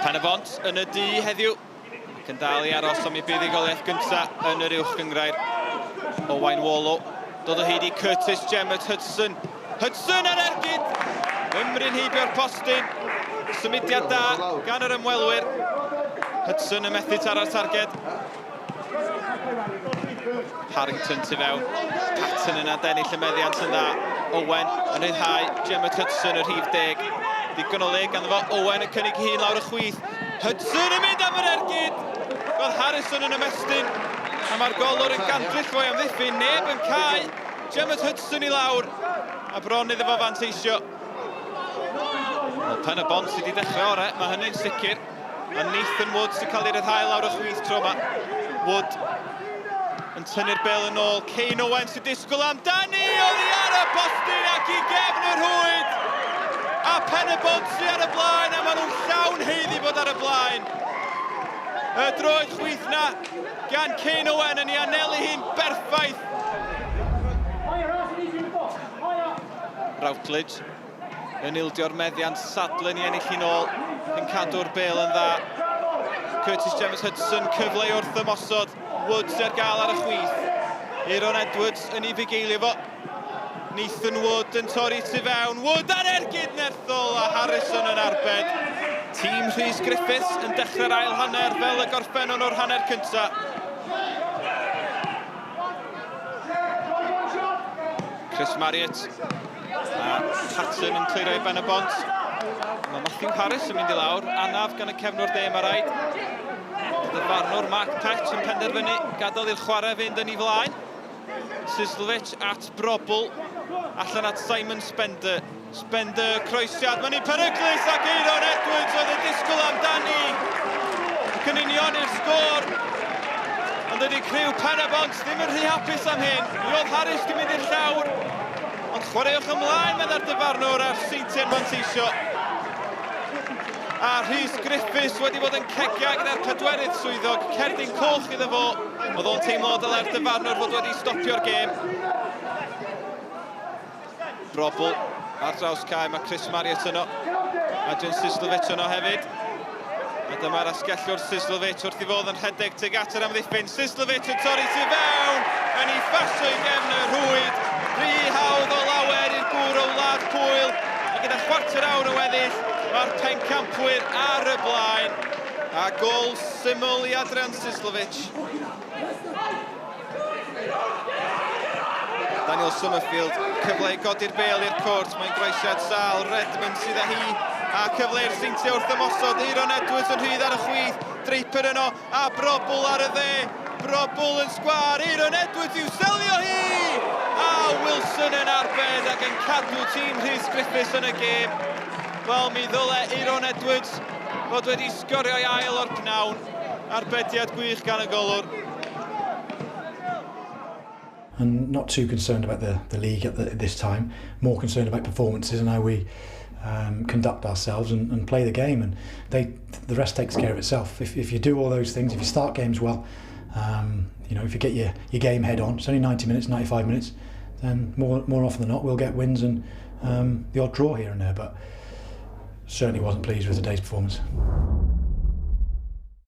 Pen-y-bont yn y du heddiw ac yn dal i aros am ei buddugoliaeth gyntaf yn yr uwch gynghrair. Owain Warlow dod o hyd i Curtis Jemmett Hudson. Hudson ar ergyd! Ymryn heibio'r postyn. Symudiad da gan yr ymwelwyr. Hudson yn methu taro'r targed. Harrington tu fewn. Patton yn adennill y meddiant yn dda. Owen yn rhyddhau Gemma Hudson y rhif deg. Digon o le ganddo fo. Owen yn cynnig hun lawr y chwith. Hudson yn mynd am yr ergyd! Roedd Harrison yn ymestyn. A mae'r golwr yn gandryll fo'i amddiffyn. Neb yn cau. Gemma Hudson i lawr. A bron iddo fo fanteisio. Wel, Pen y Bont sydd wedi dechrau orau, mae hynny'n sicr. A Nathan Wood sy'n cael ei ryddhau lawr y chwith tro yma. Wood yn tynnu'r bel yn ôl. Kane Owen sy'n disgwyl amdani oddi ar y postyn ac i gefn y rhwyd. A Pen y Bont sy'n ar y blaen a maen nhw'n llawn haeddu bod ar y blaen. Y droed chwith na gan Kane Owen yn ei anelu hi'n berffaith. Routledge yn ildio'r meddiant, Sadlin i ennill hi'n ôl, yn cadw'r bel yn dda. Curtis James Hudson, cyfle i wrth ymosod, Woods ar gael ar y chwith. Aaron Edwards yn ei fugeilio fo. Nathan Wood yn torri tu fewn. Wood ar ergyd nerthol a Harrison yn arbed. Tîm Rhys Griffiths yn dechrau'r ail hanner fel y gorffennon o'r hanner cyntaf. Chris Marriott a Patton yn clirio i ben y bont. Mae Matthew Harris yn mynd i lawr, anaf gan y cefnwr de mae rhaid. Dyfarnwr Mark Pett yn penderfynu gadael i'r chwarae fynd yn ei flaen. Sislovic at Brobl, allan at Simon Spender. Spender, croesiad, mae'n un peryglus ac Aaron Edwards oedd yn disgwyl amdani. Ac yn union i'r sgôr. Ond ydy criw Pen-y-bont ddim yn rhy hapus am hyn. Mi oedd Harris di mynd i'r llawr. Ond chwaraewch ymlaen, meddai'r dyfarnwr a'r Seintiau'n manteisio. A Rhys Griffiths wedi bod yn cegiau gyda'r pedwerydd swyddog, cerdyn coch iddo fo. Oedd o'n teimlo dylai'r dyfarnwr fod wedi stopio'r gêm. Brobl ar draws cae, mae Chris Marriott yno. Adrian Sislovic yno hefyd. A dyma'r asgellwr Sislovic wrth i fod yn rhedeg tuag at yr amddiffyn. Sislovic yn torri tu fewn, yn ei phasio i gefn y rhwyd. Rhy hawdd o lawer i'r gŵr o Wlad Pwyl. A gyda chwarter awr yn weddill, mae'r pencampwyr ar y blaen. A gôl syml i Adrian Sislovic. Daniel Summerfield, cyfle i godi'r bêl i'r cwrt, mae'n groesiad sâl, Redmond sydd â hi, a cyfle i'r Seintiau wrth ymosod, Aaron Edwards yn rhydd ar y chwith, Draper yno, a Brobl ar y dde, Brobl yn sgwâr, Aaron Edwards i'w selio hi! A Wilson yn arbed ac yn cadw tîm Rhys Griffiths yn y gêm. Wel, mi ddyle Aaron Edwards fod wedi sgorio'i ail o'r pnawn. Arbediad gwych gan y golwr. And not too concerned about the, the league at, the, at this time, more concerned about performances and how we um, conduct ourselves and, and play the game. And they, the rest takes care of itself. If, if you do all those things, if you start games well, um, you know, if you get your, your game head on, it's only 90 minutes, 95 minutes, then more, more often than not, we'll get wins and um, the odd draw here and there. But certainly wasn't pleased with today's performance.